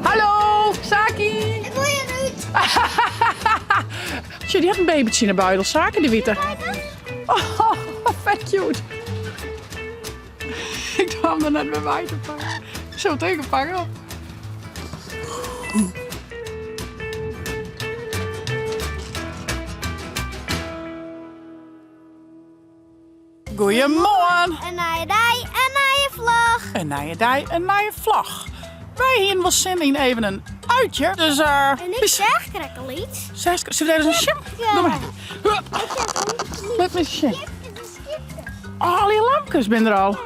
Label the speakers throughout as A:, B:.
A: Hallo, Saki!
B: Ik wil je eruit.
A: Sjoch, dy hat in babytsje yn 'e buidel, Sake, dy wite. Oh, vet cute. Ik doar him der net mear by te pakken. Zo tegen pakken op. Goeiemoarn!
B: In nije dei, in nije vlog.
A: In nije dei, in nije vlog. Wy hienen wol sin yn even in uitje, dus... Uh,
B: en ik seach krekt al iets.
A: Seach, zullen we daar eens sjen? Doe maar. Lit my sjen. Oh, al die lampkes binne der al.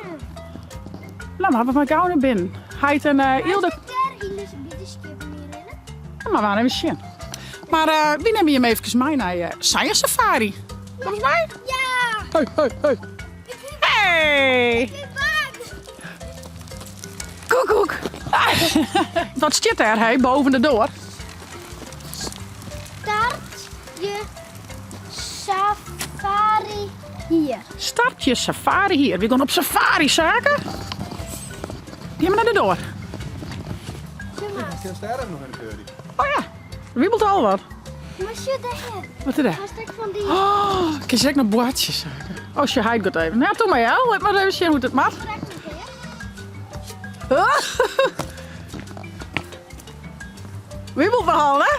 A: Nou, maar we maar gau nei binnen. Heit en uh, Ilde... Nou, maar we even sjen. Maar uh, wy nimme jim efkes mei nei uh, Science Safari. Kom eens mei?
B: Ja!
A: Hey, hey, hey. Hey!
B: Ik ben bang!
A: Koekoek! Wat stiet dêr, hey, boven de doar?
B: Start je safari hier.
A: Start je safari hier. We gaan op safari, Sake. Gean mar nei de doar. Oh ja, wiebelt al wat.
B: Maar zit daar.
A: Wat is dat?
B: Een stuk van die.
A: Oh, kun je ook nog boartsjes zaken? Oh, je heit gaat even. Nou, doe maar ja. Laat maar even zien hoe het moet. Wiebelt wel, hè?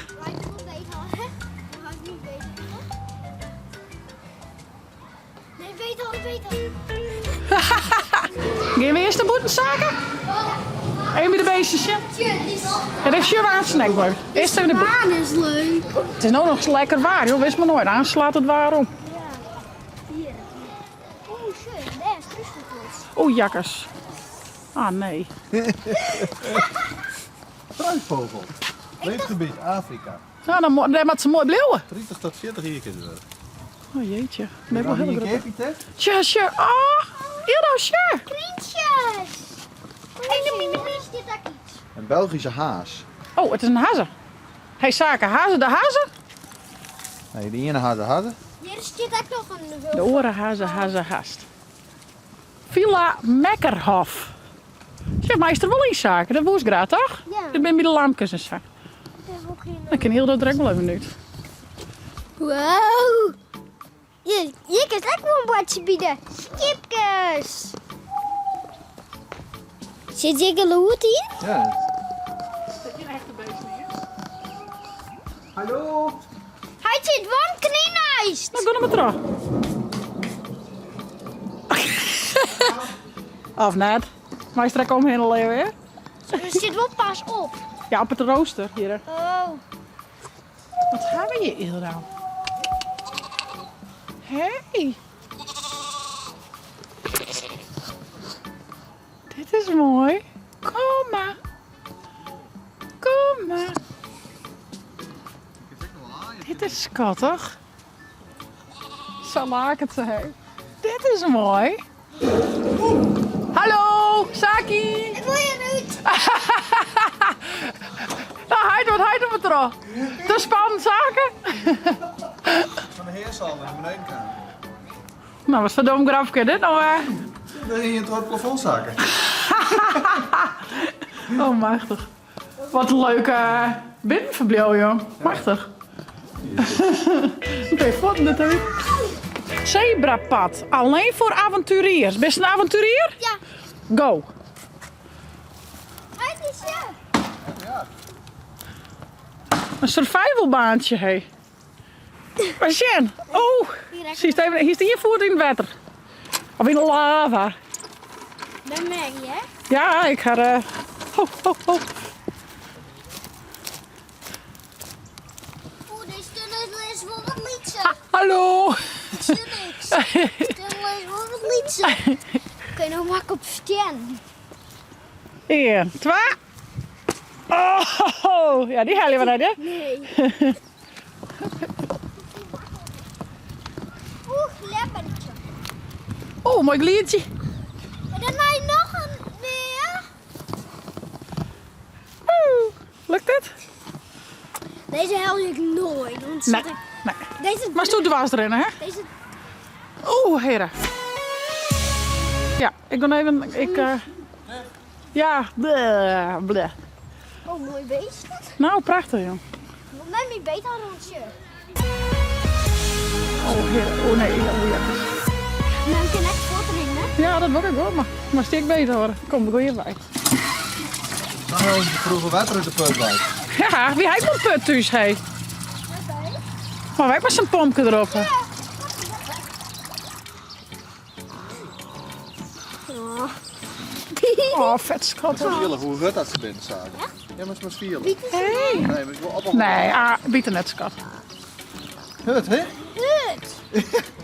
B: Nee, weet al, weet al.
A: Gean we earst de bûten zaken? Even by de beestjes sjen. Ja, dêr sjogge we aan snackbar. Earst even de
B: baan is leuk.
A: It is no noch lekker waar, joh. Wist mar noait. Aanst slacht it waar om.
B: Ja. Hier. Oeh, shit, dêr is struisvogels.
A: Oeh, jakkers. Ah, nee.
C: Struisvogel. Leefgebied Afrika.
A: Nou, dan dêr moat se moai bliuwe.
C: 30 tot 40 jier kin se wurde.
A: Oh jeetje. Ben ik wel heel groot.
C: Keer,
A: Tja, tja. Oh, Ildo, tja.
B: Krientjes. Is dit ook iets?
C: Een Belgische haas.
A: Oh, it is in hazze. Hey Sake, haze de haze?
C: Nee, de iene haze haze.
B: Hier zit ook nog een
A: De oare haze haze hast. Villa Mekkerhof. Zeg, maar is der wol yn Sake? Dat woest graach, toch?
B: Ja.
A: Dit binne by de lamkes en sa. Dan kin Hildo der ek wol even út.
B: Wow! Hjir, hjir kinst ek wol in boartsje by de skipkes. Sit hjir gelûd yn?
C: Ja.
A: Is dat gjin echte beest mear?
C: Hallo!
B: Hy sit wol in knynneist.
A: No, gean no mar troch. Of net. Meist der ek omhinne leauwe, hè?
B: Der sit wol pas op.
A: Ja, op it roaster hjir.
B: Oh.
A: Wat ha we hjir, Ildo? Hey. Dit is moai. Kom mar. Kom mar. Dit is skattich. Sa laket se, hé. Dit is moai. Hallo, Saki!
B: Ik wol hjirút!
A: Nou, heit, wat heit op it troch? Te spannend, Sake?
C: Fan de hearsal nei beneden kaam.
A: Nou, wat foar dom grapke dit no wer?
C: Der hie in troch it plafond sakke.
A: Oh, machtich. Wat in leuk binnenferbliuw, joh. Machtich. Oké, fuorten natuerlik. Zebrapad, alleen voor avonturiers. Bist in avonturier?
B: Ja.
A: Go.
B: Het is ja.
A: In survivalbaantsje, hé. Mar sjen. Oh, siest even, hiest ien foet yn it wetter. Of yn de lava.
B: Ben Maggie, hè?
A: Ja, ik ha. Uh, ho, ho, ho.
B: Oeh, deze tunnel is wol wat lytser.
A: Hallo.
B: Ik zie niks. De tunnel is wol wat lytser. Kun je nog makkelijk op staan.
A: 1, 2. Oh, ja, dy helje we net, hè?
B: Nee. Oeh, glibbertje.
A: Oh, moai glidertsje.
B: En dan mei noch in weer.
A: Oeh, lukt dit?
B: Deze helje ik noait. Want
A: Nee,
B: ik...
A: nee.
B: Deze...
A: Mar stoet dwars deryn, hè?
B: Deze...
A: Oeh, heren. Ja, ik ben even. Ik, uh, ja, bleh, bleh.
B: Oh, moai beest.
A: Nou, prachtich jong.
B: Mem mi beet al rûntsje.
A: Oh, hear. Oh nee, oh ja.
B: Mem kin ek fuortrinne.
A: Ja, dat wol ik wol, mar moatst ek beet hâlde. Kom, we gean hjirby.
C: Dan hellen ze vroeger wetter út de put wei.
A: Ja, wy ha ek wol in put thús, hé. Mar wy ek mar sa'n pompke derop. Oh, fet skattich.
C: Fiele hoe hurd dat se binne, Sage. Ja, maar ze maar fiele.
A: Hey.
C: Nee, maar ik wil op.
A: Nee, ah, biet er net, skat.
C: Hurd, hè?
B: Hurd!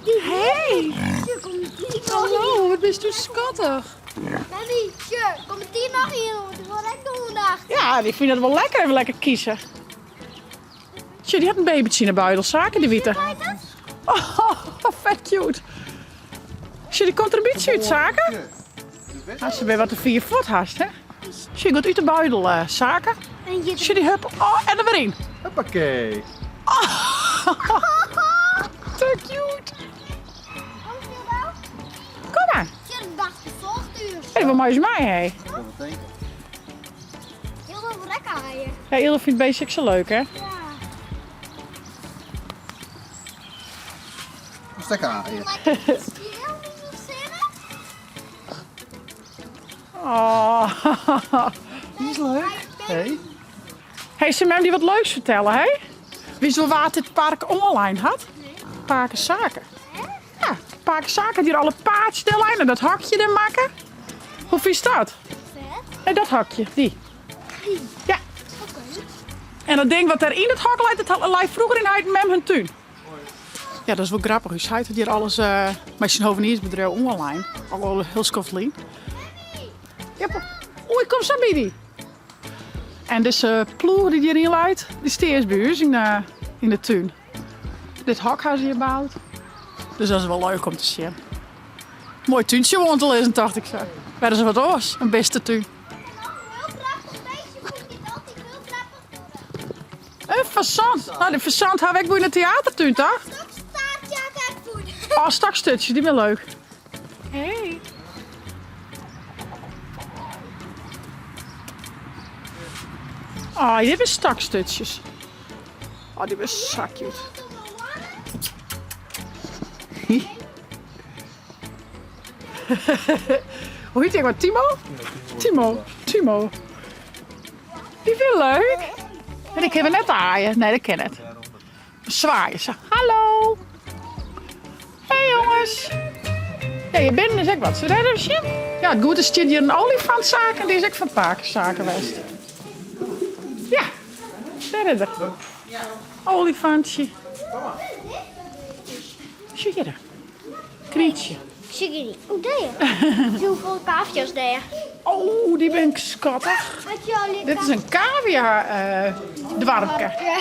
A: Hey.
B: Komt die
A: Hallo, wat bist du skattig.
B: Mami, sure, komt die nog hier, want ik wil echt donderdag.
A: Ja, die vinden het wel lekker, even lekker kiezen. Tje, die had een babytje in de buidel, zaken die witte. Oh, vet cute. Tje, die komt er een beetje uit, zaken. Als ze weer wat de vier voet haast, hè? Tje, gaat uit de buidel, eh, zaken.
B: En je
A: Tje, die hup, oh, en er weer in.
C: Hoppakee.
A: Te cute. Kom maar.
B: Tje, de dag volgt uur.
A: Hé, wat maak je mij, hè?
C: Ik wil wat denken.
B: Heel veel lekker haaien.
A: Ja, Ilde vindt basic zo leuk, hè?
B: Ja.
C: Een stek aan hier.
B: Lekker stil, niet zo zitten.
A: Oh.
C: Die is leuk. Hey.
A: Hey, ze mij die wat leuks vertellen, hè? Wist je wel waar dit park online had? Parken Zaken. Ja, Parken Zaken die er alle paardjes erin en dat hakje er maken. Hoe vies dat?
B: Vet.
A: Nee, dat hakje, die. Ja.
B: Oké.
A: En dat ding wat daar in het hok lijkt, dat lijkt vroeger in uit mem hun tuin. Ja, dat is wel grappig. U zei dat hier alles eh met zijn hoveniersbedrijf online. Al heel skoflien. Ja, oei, kom zo bij die. En deze ploeg die hierin leidt, die staat eerst bij ons in de, in de tuin. Dit hok hebben ze hier gebouwd. Dus dat is wel leuk om te zien. Mooi tuintje woont al eens, dacht ik zo. Maar dat is wat oors, een beste tuin.
B: En nog een heel prachtig beestje vond ik het altijd heel grappig worden.
A: Een fazant. Nou, de fazant hebben ik bij in de theatertuin, toch?
B: Stokstaartje had ik voeden.
A: Oh, stakstutje, die ben leuk. Hey. Oh, dit zijn stakstutjes. Oh, die zijn zo cute. Hoe heet die? ook? Timo? Timo. Timo. Die vind ik leuk. En die kunnen we net aaien. Nee, dat ken het. Zwaaien ze. Hallo. Hey jongens. Ja, je bent is ook wat. Zullen we daar even zien? Ja, het goede is dat hier een olifantzaak en die is ook van Parkzaken geweest. Ja, daar is er. Olifantje. Zie je daar? Krietje.
B: Sugary. Hoe deed je? Hoeveel kaafjes deed je?
A: Oh, die ben ik schattig.
B: Had je al
A: Dit is een cavia eh dwarpke.
B: Ja.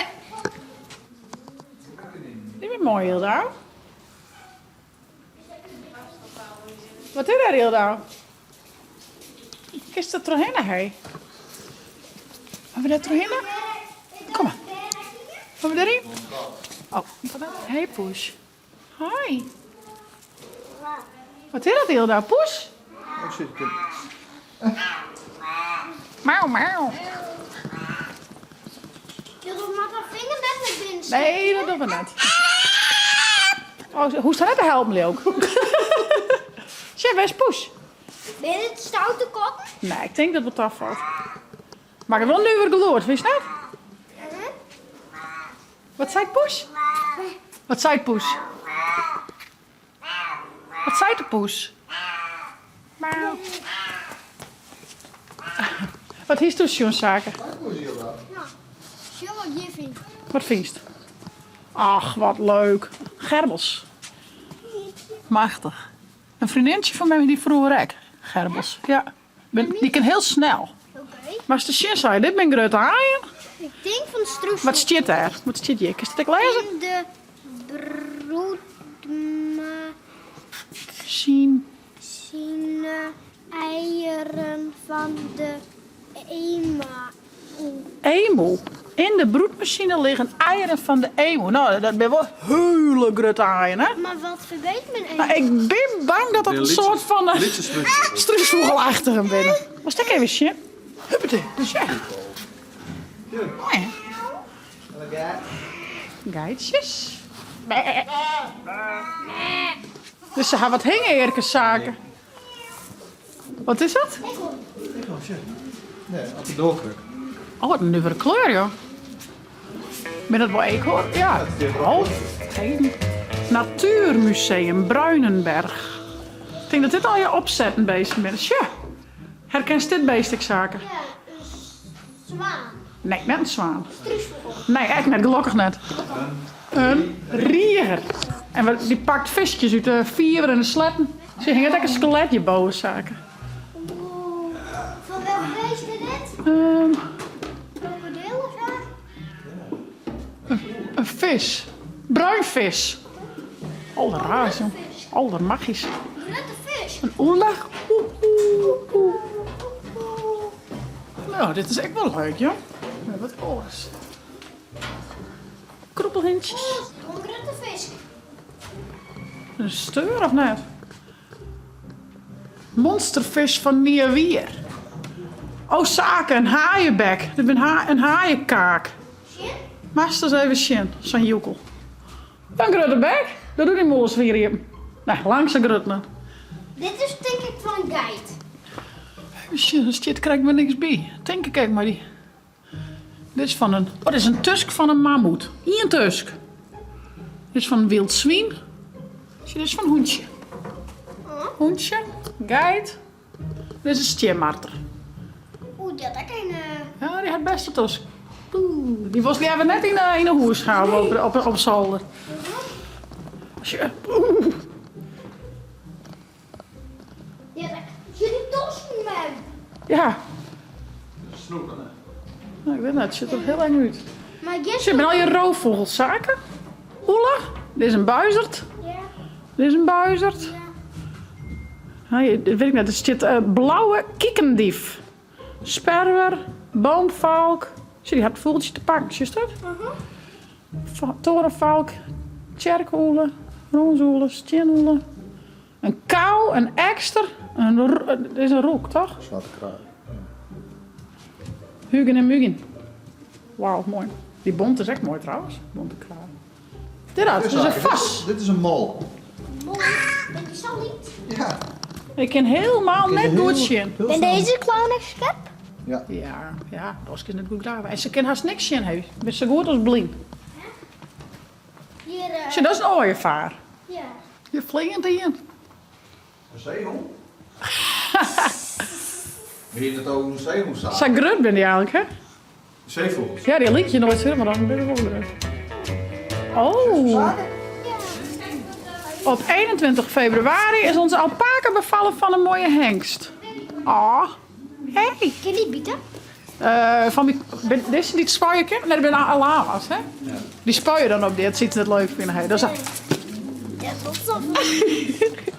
A: Die ben mooi, Hilda. Wat is dat, Hilda? Kist dat erheen, hè? Hebben we dat erheen? Kom maar. Gaan we erin? Oh, hey Poes. Hi. Wat is dat, Hilda? Poes?
C: Oh shit, ik heb-
A: Mauw, mauw.
B: Je doet maar haar vinger net naar binnen. steken.
A: Nee, dat doen we net. Oh, hoe staat dat te helpen, Leeuw? Chef, waar is Poes?
B: Ben je het stoute kop?
A: Nee, ik denk dat het afvalt. Maar ik heb wel nu weer geloord, wist je dat? Wat zei Poes? Wat zei Poes? Wat zei de poes? Miauw. Wat is toen zaken?
B: Nou, zullen we je vindt.
A: Wat viest? Ach, wat leuk. Gerbels. Machtig. Een vriendinnetje van mij die vroeger ook. Gerbels. Ja. Ben, die kan heel snel.
B: Oké.
A: Maar als de zin zei, dit ben grote haaien.
B: Ik denk van stroef.
A: Wat zit daar? Wat zit hier? Kan je dat lezen?
B: In de broedmachine
A: Zien.
B: eieren van de ema.
A: Emu. In de broedmachine liggen eieren van de emu. Nou, dat ben wel hele grote haaien, hè?
B: Maar wat verbeet men ema?
A: Maar ik ben bang dat dat een soort van eh,
C: Liedjes
A: struisvogelachtige binnen. Was dat even shit? Huppatee. Tja. Oh ja. Geitsjes. Dus se ha wat hingearkes saken. Wat is dat?
C: Nee, op de doorkruk.
A: Oh, wat in nuvere kleur, joh. Ben dat wol eekhoorn? Ja. Oh, heden. Natuurmuseum Bruinenberg. Ik tink dat dit al je opsetten beesten binne. Sjoch, herkenst dit beest ek saken?
B: Ja, in swaan.
A: Nee, net in swaan.
B: Struisvogel.
A: Nee, ek net, gelokkich net. In rieger. En wat, dy pakt fiskjes út de fiver en de sletten. Se hinget ek in skelet hjirboven, saken.
B: Oeh, fan welk beest is dit?
A: Um,
B: Krokodil of zo?
A: Een vis. Bruinvis. Alderraar, jong. Aldermagisch.
B: Grutte vis.
A: In oele. Oeh, oeh, oeh. Nou, dit is ek wol leuk, jong. Wat oars. Krûpelhintsjes.
B: Oeh, in grutte fisk.
A: In steur of net? Monstervis fan Niawier. Oh, Sake, in haaiebek. Dit bin ha in haaiekaak.
B: Sjen?
A: Moatst ris even sjen, sa'n joekel. In grutte bek. Dat doet dy mûle swier iepen. Nee, lang sa grut net.
B: Dit is tink ik fan in geit.
A: Even sjen, der stiet krekt wer niks by. Tink ik ek, mar dy. Dit is fan in, oh, dit is in tusk fan in mammoet. Ien tusk. Dit is fan in wyld swyn. Sjoch, dit is fan in hûntsje. Hûntsje, geit. Dit is in stjermarter.
B: Oeh, dy hat ek in.
A: Ja, dy hat bêste tusk. Oeh, dy wolst leaver net yn 'e hûs hawwe op, op, op solder. Sjoch, oeh.
B: Ja, sjoch dy tosken, mem.
A: Ja.
C: Snoeken, hè?
A: Nou, ik wit net, it sjocht der hiel eng út.
B: Mar gjin
A: Sjoch, binne allegear roofvogels, Sake. Oele, dit is in buizerd.
B: Ja.
A: Dit is in buizerd.
B: Ja.
A: Hey, dit wit ik net, der stiet eh, blauwe kiekendief. Sperwer, boomvalk. Sjoch, dy hat it fûgeltsje te pakken, sjochst dat? Torenvalk, tsjerkeûle, rûnsûle, stienûle. In kou, in ekster, in dit is in roek, toch?
C: Swarte kraai.
A: Hugin en Mugin. Wauw, moai. Dy bont is ek moai trouwens, bonte kraai. Dit dat, is in fas.
C: Dit is in mol.
B: Mol? Ben dy sa lyts?
C: Ja.
A: Ik kin helemaal net goed sjen.
B: En dizze clown ek skerp?
C: Ja.
A: Ja, ja, dat is net goed grave. En se kin hast niks sjen, hè. Bist sa goed as blyn.
B: Hjir.
A: Sjoch, dat is in ooievaar.
B: Ja.
A: Hjir fleant ien.
C: In seehûn? Wie it over in seehûn sa?
A: Sa grut binne dy eigentlik, hè?
C: Seefûgels.
A: Ja, dy lykje noait sa, mar dan binne se wol grut. Oh. Op 21 februari is onze alpaca bevallen van een mooie hengst. Oh, hey.
B: Kin dy bite?
A: Uh, fan dy, dizze dy't spuie kin? Nee, dat binne lama's, hè?
C: Ja.
A: Dy spuie dan op dy, as se it net leuk fine. Hey, dat is
B: Ja, dat is toch.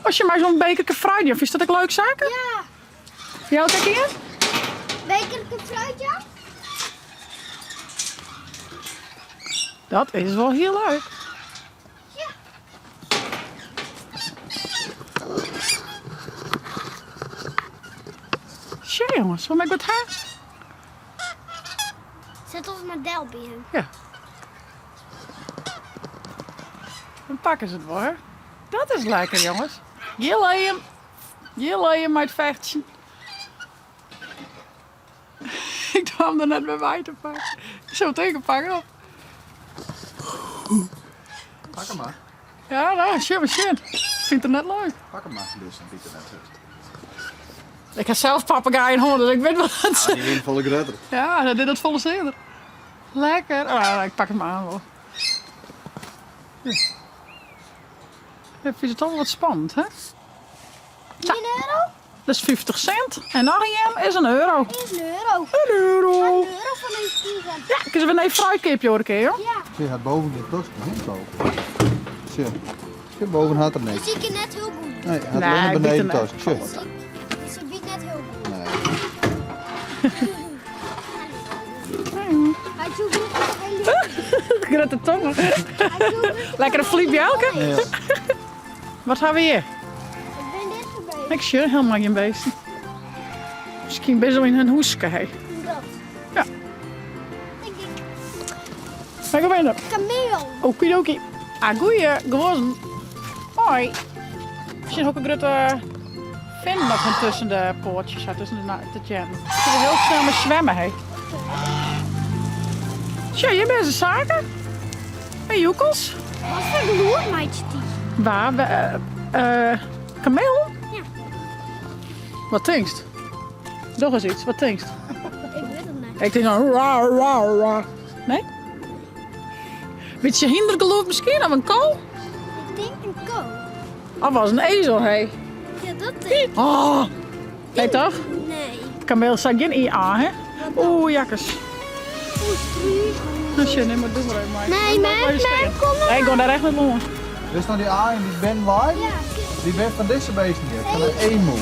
A: As je my zo'n bekerke fruit jaan, fynst dat ek leuk, Sake?
B: Ja.
A: Jou ek ien?
B: Bekerke fruit, ja?
A: Dat is wol hiel leuk.
B: Ja.
A: Sjoch jonges, wol ik wat ha?
B: Set ons mar del by him.
A: Ja. Dan pakke se it wol, hè? Dat is lekker, jonges. Hjir lei him. Hjir lei him mei it fechtsjen. Ik doar him der net mear by te pakken. Ik sil it even pakken op.
C: Pak him mar.
A: Ja, nou, sjoch mar sjen. Fynt er net leuk.
C: Pak him mar, dus dan byt er net hurd.
A: Ik ha sels pappegaaien hân, dus ik wit wat.
C: Ja, dy wiene folle grutter.
A: Ja, dat did it folle searder. Lekker. Oh, ik pak him oan wol. Ja. Ik fyn it toch wol wat spannend, hè?
B: 1 euro?
A: Dat is 50 cent. En noch ien is in euro.
B: Is in euro.
A: In euro.
B: Een euro van een kriegen.
A: Ja, ik is weer een fruitkeepje hoor, keer, joh.
B: Ja.
C: Zie, hat boven gjin tosk, hè? Zo. Sjoch. Sjoch, boven hat er niks.
B: Zie ik je net hiel goed.
C: Nee, hat
A: Nee,
C: allinne
A: ik byt
C: beneden
A: er net.
C: tosk. Sjoch.
B: Ze byt net hiel goed.
C: Nee.
B: Hij is zo goed als hij liep.
A: Grutte tongen.
B: Hij is zo goed.
A: Lekkere fliep, Jelke.
C: Ja.
A: Wat ha we hjir?
B: Ik ben dit voorbij.
A: Ik sjoch helemaal gjin beesten. Miskien bist al yn hun hûske, hè.
B: Dat.
A: Ja.
B: Ik
A: Mar ik bin der.
B: Kameel.
A: Okidoki. Ah, goeie, gewoan. Hoi. Sjen hokke grutte vinnen dat hun tussen de poortjes ha, tussen de, de teannen. Ze willen heel snel met zwemmen, hé. Tja, hier ben ze zaken. En joekels.
B: Wat voor gelûd meitsje dy?
A: Waar? Uh, uh, kameel?
B: Ja.
A: Wat tinkst? Doch eens iets, wat tinkst?
B: Ik wit it net.
A: Ik tink dan ra, ra, ra. Nee? Bytsje hyndergelûd miskien, of in ko?
B: Ik tink in ko.
A: Of was in ezel, hé?
B: Ja, dat tink ik.
A: Oh. Nee, toch?
B: Nee.
A: Kameel sa gjin IA, hè? Oeh, jakkes.
B: Oeh, struis.
A: Nou, shit, nee, maar doe maar even. Maar.
B: Nee, mem, mem, kom maar.
A: Nee, ik ga daar echt niet om.
C: Wist nou die aaien die Ben lei?
B: Ja.
C: Die ben fan dizze beesten hjir, fan de emu.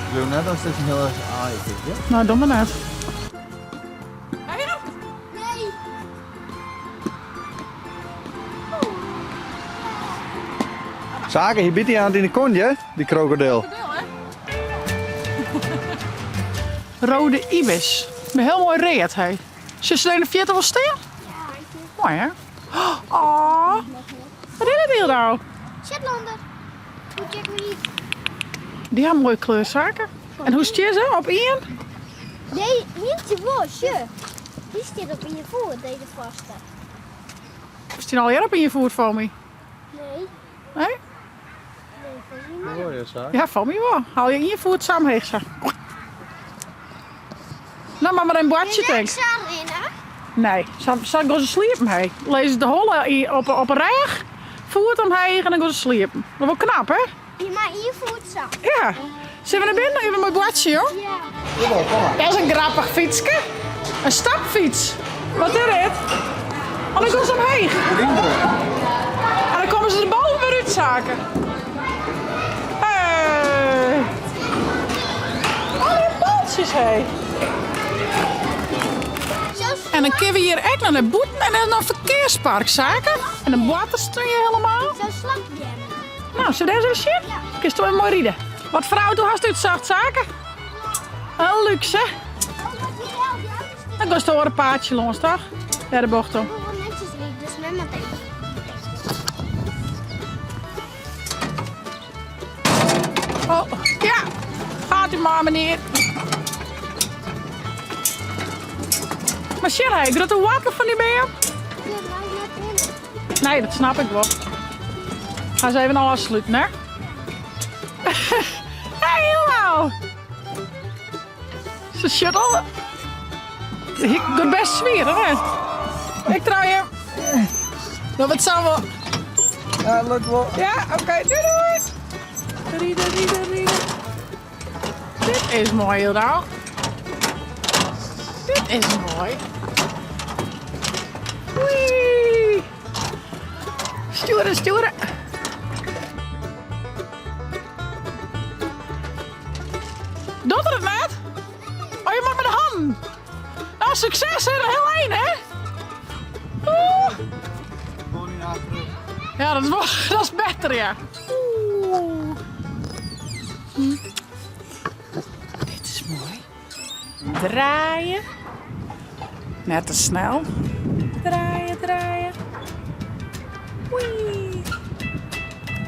C: Ik leau net as dit in hiel erch aai is, hè?
A: Nou, doe maar net.
B: Nee.
C: Sake, hier byt hy oan yn de kont, hè? Die krokodil.
A: Rode ibis. Met heel mooi read, hé. Zullen ze er in de 40 wel staan? Mooi, hè? Oh, wat is dat hier nou?
B: Shetlander. Hoe check me niet?
A: Die hebben mooie kleurzaken. En hoe stier ze? Op één?
B: Nee, niet wel, sure. Die staat op in je voet, deze vaste.
A: Is die al eerder op in je voet voor mij?
B: Nee.
A: Nee?
B: Nee, volgens mij
C: Hoor je, Saak?
A: Ja, voor mij wel. Haal je in je voet samen heen, zo. Nou, maar maar een bordje, denk ik. Nee, ze ze gaan ze sliepen, hé. Lezen de holle op een reg, voet omheen en dan gaan ze sliepen. Dat is wel knap, hè?
B: Je maar hier voet zo.
A: Ja. Zullen we naar binnen? Even mijn bordje, joh.
B: Ja.
C: Jawel, kom maar.
A: Dat is een grappig fietsje. Een stapfiets. Wat is dit? Oh, dan gaan ze omheen. En dan komen ze er boven weer uit, zaken. Hey. Al die baltjes, hé. En dan kunnen we hier echt naar de boeten en dan naar een verkeerspark, zaken. En een waterstuur helemaal.
B: Zo slap je.
A: Nou, zullen we daar eens zien?
B: Ja.
A: Kun je toch mooi rijden. Wat voor auto hast u zacht, zaken? Een luxe, hè? Dan kost het een paardje langs, toch? Ja, de bocht om.
B: Hoeveel netjes liep, dus met mijn even.
A: Oh, ja. Gaat u maar, meneer. Maar shit, hé, grote wakker van die beer.
B: Ja, maar net binnen.
A: Nee, dat snap ik wel. Ga ze even al afsluiten, hè? Hey, hello! Ze shit al. Ik doe best zwieren, hè? Ik trouw je. Nou, wat zou wel.
C: Ja, lukt wel.
A: Ja, oké. Doei doei. Rieden, rieden, rieden. Dit is mooi, Hilda. Dit is mooi. Wee. Sturen, sturen. Doet er het net? Oh, je mag met de hand. Nou, succes hè, heel één hè? Oeh.
C: Gewoon niet achteruit.
A: Ja, dat is, wel, dat is beter, ja. Oeh. Hm. Dit is mooi. Draaien. Net te snel. Draaien, draaien. Wee.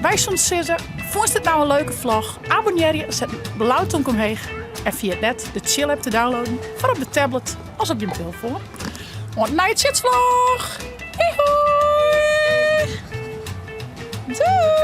A: Wij soms zeggen, vond je dit nou een leuke vlog? Abonneer je, zet een blauw tonk omheen. En via het net de chill app te downloaden. Voor op de tablet als op je telefoon. Want naar je vlog. Hoi! Doei!